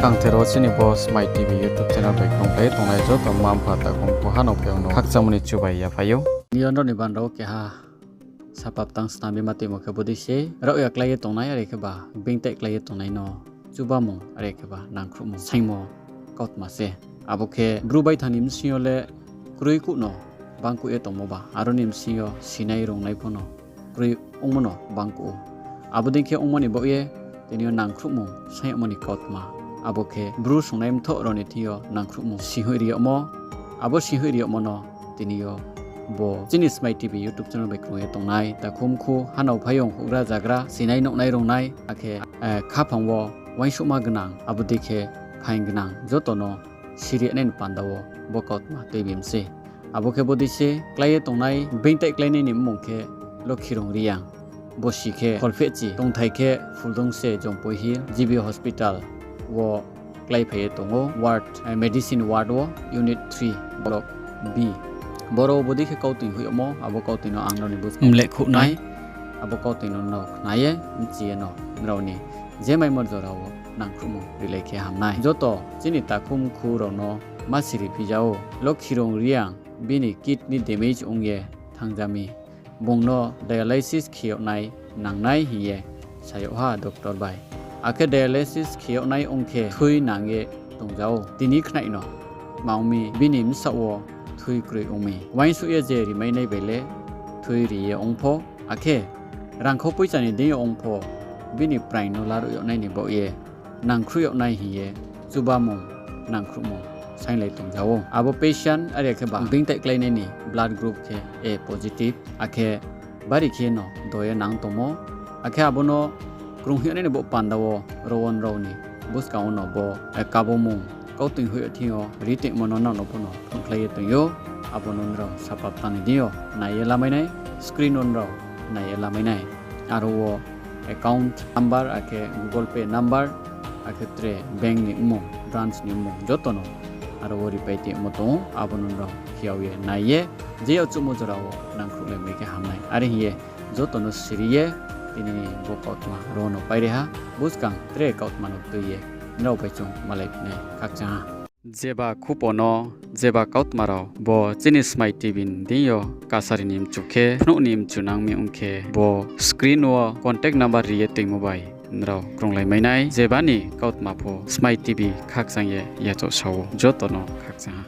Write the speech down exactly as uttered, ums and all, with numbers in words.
Kangther wo chini bo Smai T V YouTube channel bai krungkhlai tongnai joto mma mpha takhu mkhu hano phayong no khakchangmo ni chubai yaphai ou. Niyonrao ni bandra wo keha sapap tang snam ye ma tongmo khe bodei se, raohya klái ye tongnai are khe ba beingtai klái ye tongnai no chubamung are khe ba nangkhruhmung saingmo kautma se. Abo khe Bru baithang ni bsing yo le kroi kuh no bangkuh ye tongmo ba, aro ni bsing yo sinai rungnai pho no kroi ongmo no bangkuh ou. Abo dei khe ongmo ni baoh ye tini yo nangkhruhmung saing yagmo ni kautma. Abo khe Bru songnai mthoh rao ni thing yo nangkhruhmung singhoih ri yagmo. Abo singhoih ri yagmo no tini yo bo chini Smai T V YouTube channel bai krung ye tongnai takhu mkhu hano phayong houhgra zagra sinai nuhnai rungnai akhe khaphang wo uaingsouhma gnang abo dei khe phaing gnang joto no siri nai ni panda wo bo kautma tuibi mi se. Abo khe bodei se klái ye tongnai beingtai kláinai ni mmung khe Lokhirung Reang. Bo si khe Kholphehchi, tongthai khe Phuldungse, Jampui Hill, G B Hospital wo kláiphai ye tong ou, ward, medicine ward wo, unit three, block B. Boro bodei khe kautoi hoih yagmo, abo kautoi no ang nrao ni buskang mlehkhouh nai, abo kautoi no nrao khna ye, bchi ye no, nrao ni je maimo jora wo nangkhruhmung rilai khe ham nai. Joto chini takhu mkhu rao no ma siri phi ja ou, Lokhirung Reang bini kidney damage ong ye thanngja mi. Bung no dialysis khe yag nai nangnai hing ye sa yag ha doctor bai. Akhe dialysis khe yag nai ong khe thui nang ye tong ja ou. Tini khnaih no ma ong mi, bini bsaoh wo thui kroi ong mi. Uaingsouh ye je rimainai bai le thui ri ye ong pho. Akhe rangkhou poicha ni deing yo ong pho, bini praing no laruh yag nai ni baoh ye nangkhruh yag nai hing ye chubamung, nangkhruhmung sainglai tong ja ou. Abo patient are khe ba beingtai kláinai ni blood group khe A positive, akhe bari khe no do ye nang tongmo. Akhe abo no krung hoih yag nai ni bo panda wo ro wo nrao ni buskang wo no bo kabomung kautoi hoih yag thing yo ri tongmo no nrao no pho no phrungkhlai ye tong ou. Abo no nrao sapap tang ni deing yo nai ye lamai nai, screen wo nrao nai ye lamai nai. Aro wo account number akhe Google Pay number akhe tre bank ni mmung, branch ni mmung joto no aro wo ripai tongmo tong ou, abo no nrao khiyao ye nai ye, je yag chuhmo jora wo nangkhruhlai mai khe ham nai. Are hing ye joto no siri ye tini ni bo kautma ro no pairi ha, buskang tre kautma no tui ye nrao bai chung malai phi nai khakchang ha. Jeba khupo no, jeba kautma rao bo chini Smai T V ni deing yo kasari ni mchu khe, phnuh ni mchu nang mi ong khe, bo screen wo contact number ri ye toingmo bai nrao krunglai mai nai. Jeba ni kautma pho Smai T V khakchang ye yachaoh sa ou, joto no khakchang ha.